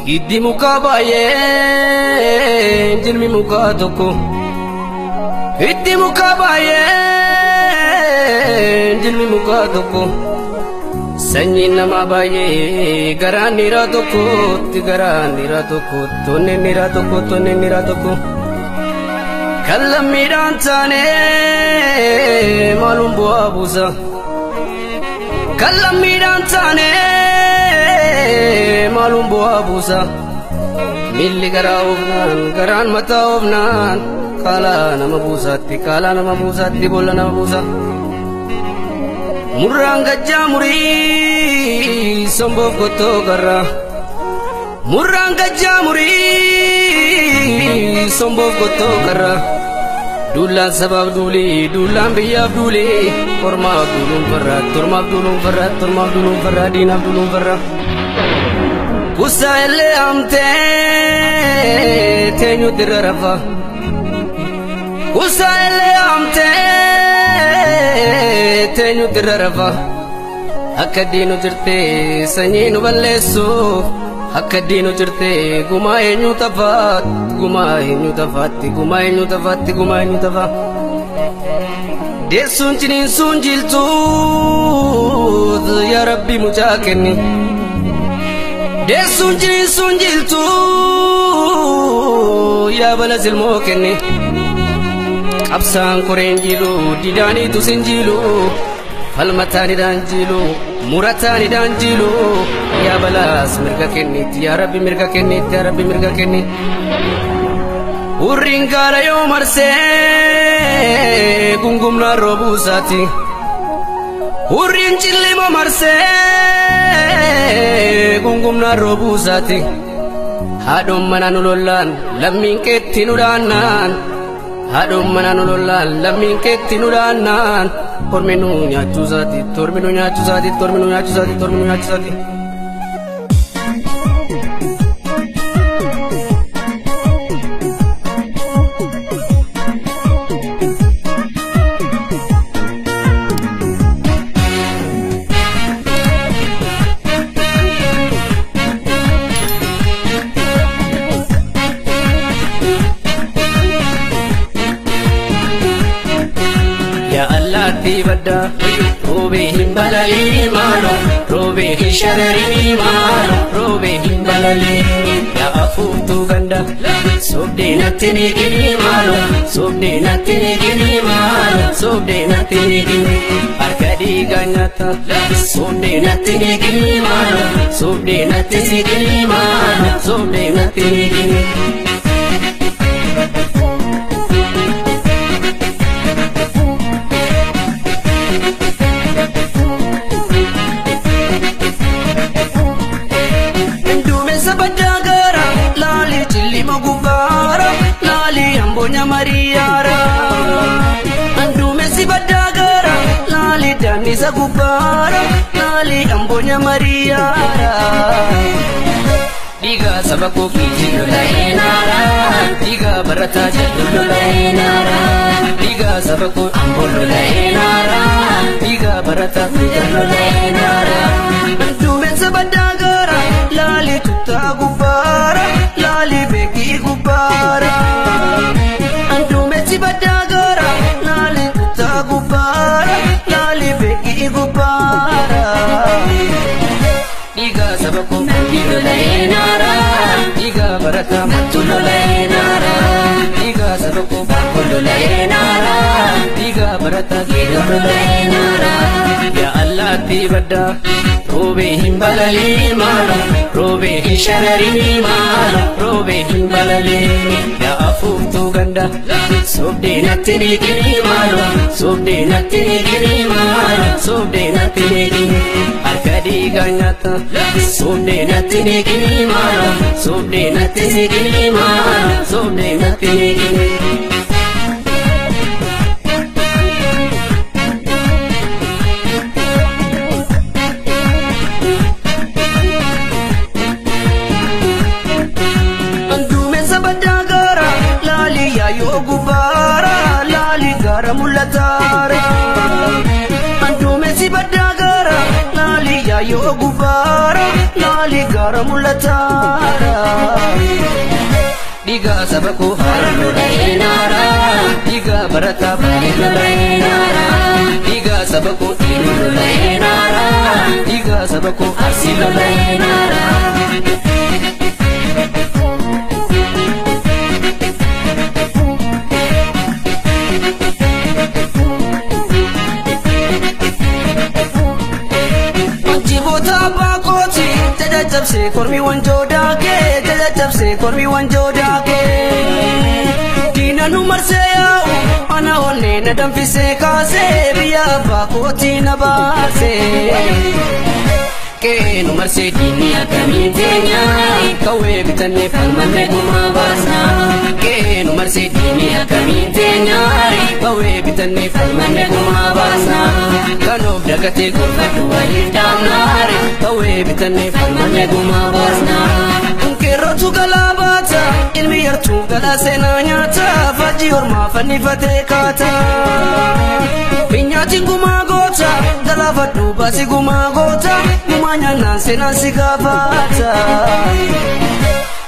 Hiddi mukaa baay'ee, jirmi mukaa tokko. Hiddi mukaa baay'ee, jirmi mukaa tokko. Sanyiin namaa baay'ee, garaan dhiiraa tokkotti, garaan dhiiraa tokkotti, onneen dhiiraa tokkotti, onneen dhiiraa tokko. Kan lammiidhaan taane maaluun bu'aa buusa. Kan lammiidhaan taane maaluun bu'aa buusa. Miilli garaa oofnaan, garaan mataa oofnaan, kaalaa nama buusaatti, kaalaa nama buusaatti, boolla nama buusa. Murraan gajjaa murii somboof gottoo garraa. Murraan gajjaa murii somboof gottoo garraa. Duulaan sabaaf duulee, duulaan biyyaaf duulee, ormaaf duuluun farraa, tormaaf duuluun farraa, tormaaf duuluun farraa, diinaaf duuluun farraa. Kusaa illee amtee teenyutti irra rafa. Kusaa illee amtee teenyutti irra rafa. Akka diinu jirtee sanyii nu balleessuuf, akka diinu jirtee gumaa eenyu tafaatti, gumaa eenyu tafaatti, gumaa eenyu tafaatti, gumaa eenyu tafaa. Deessuun ciniinsuun jiltuut, yaa Rabbi mucaa kenni. Deessuun ciniinsuun jiltuu, yaa bala silmoo kenni. Qabsaan koreen jilu, didaaniitu sin jilu, falmataanidhaan jilu, murataanidhaan jilu, yaa balaas mirga kennitti, yaa Rabbi mirga kennitti, yaa Rabbi mirga kenni. Hurriin gaara yoo marsee gungumnaan roobuusaati. Hurriin cillima marsee gungumnaan roobuusaati. Haadhoon mana nu lollaan, lammiin keetti nu dhaannaan. Haadhoon mana nu lollaan, lammiin keetti nu dhaannaan. Tormi nu nyaachuusaati, tormi nu nyaachuusaati, tormi nu nyaachuusaati, tormi nu nyaachuusaati. Yaa allaattii baddaa, roobee hin balalii maaloo, roobee hin shararii maaloo, roobee hin balalii. Yaa afuuftuu ganda, sobdee natti ni gini maaloo, sobdee natti ni gini maaloo, sobdee natti ni gini. Harka dhiigaa nyaata, sobdee natti ni gini maaloo, sobdee natti ni gini maaloo, sobdee natti ni gini. Duumessa baddaa gaara, laalii cillima gubbaara, laalii ambonya mariyaara. Duumessi baddaa gaara, laalii daannisa gubbaara, laalii ambonya mariyaara. Dhiigaa saba koo kiitii lola'eenaara, dhiigaa barataa jedhu lola'eenaara, dhiigaa saba koo amboo lola'eenaara, dhiigaa barataa fiigaa lola'eenaara. Duumessa baddaa gaara, laalii tuttaa gubbaara, laalii beekii gubbaara. Duumessi baddaa gaara, laalii tuttaa gubbaara, laalii beekii gubbaara. Dhiigaa saba koo lola'eenaara, dhiigaa barataa mattu lola'eenaara, dhiigaa saba koo baakoo lola'eenaara, dhiigaa barataa geedoo lola'eenaara. Yaa allaattii baddaa, roobee hin balalii maaloo, roobee hin shararii maaloo, roobee hin balalii. Yaa afuuftuu ganda, sobdee natti ni gini maaloo, sobdee natti ni gini maaloo, sobdee natti ni gini. Harka dhiigaa nyaata, sobdee natti ni gini maaloo, sobdee natti ni gini maaloo, sobdee natti ni gini. Duumessa baddaa gaara, laalii yaayoo gubbaara, laalii gaara mul'ataara. Duumessi baddaa gaara, laalii yaayoo. Kaayyoo gubbaara laali gaara mul'ataara. Dhiigaa saba koo haara lola'ee naara. Dhiigaa barataa baay'ee lola'ee naara. Dhiigaa saba koo dhiirri lola'ee naara. Dhiigaa saba koo arsii lola'ee naara. Jiboota abbaa kooti caccabsee kormi wanjoo daakee caccabsee kormi wanjoo daakee. Diina nu marsee yaa'u ana onnee na danfisee kaasee biyya abbaa kooti na baasee. Qe'ee nu marsee diinni akkamiin teenya qawwee bitannee falmannee gumaa baasna. Qe'ee nu marsee diinni akkamiin teenya qawwee bitannee falmannee gumaa baasna. Kan of dagatee gorfadhu waliif dhaabnaare qawwee bitannee falmannee gumaa baasna. Qeerrootu galaa baata ilmi yartuu galaa seenaa nyaata faajjii ormaa fannifatee kaata. Minyaatiin gumaa goota galaafadhu baasii gumaa goota gumaa nyaannaan seenaan si gaafata.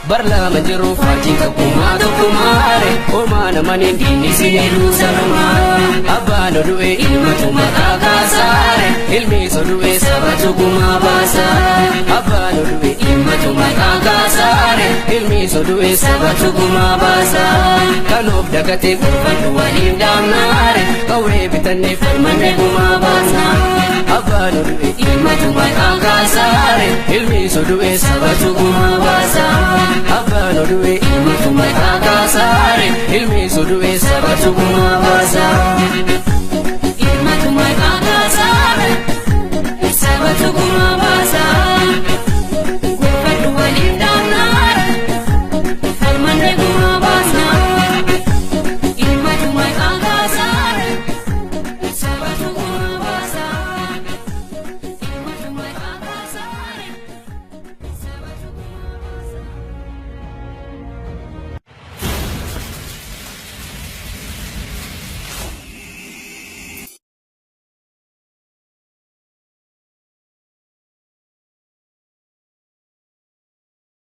Barlaama jiru faajii tokkummaa tokkummaare homaa namaniin diinni si hedduu sanumaa. Abbaan odu'e ilmatu maqaa kaasaare ilmi sodu'e sabatu gumaa baasa. Abbaan odu'e ilmatu maqaa kaasaare ilmi sodu'e sabatu gumaa baasa. Kan of dagatee gorfadhu waliif dhaabnaare qawwee bitannee falmannee gumaa baasna. Abbaan odu'e ilmatu maqaa kaasaare ilmi sodu'e sabatu gumaa baasa. Abbaan odu'e ilmatu maqaa kaasaare ilmi sodu'e sabatu gumaa baasa.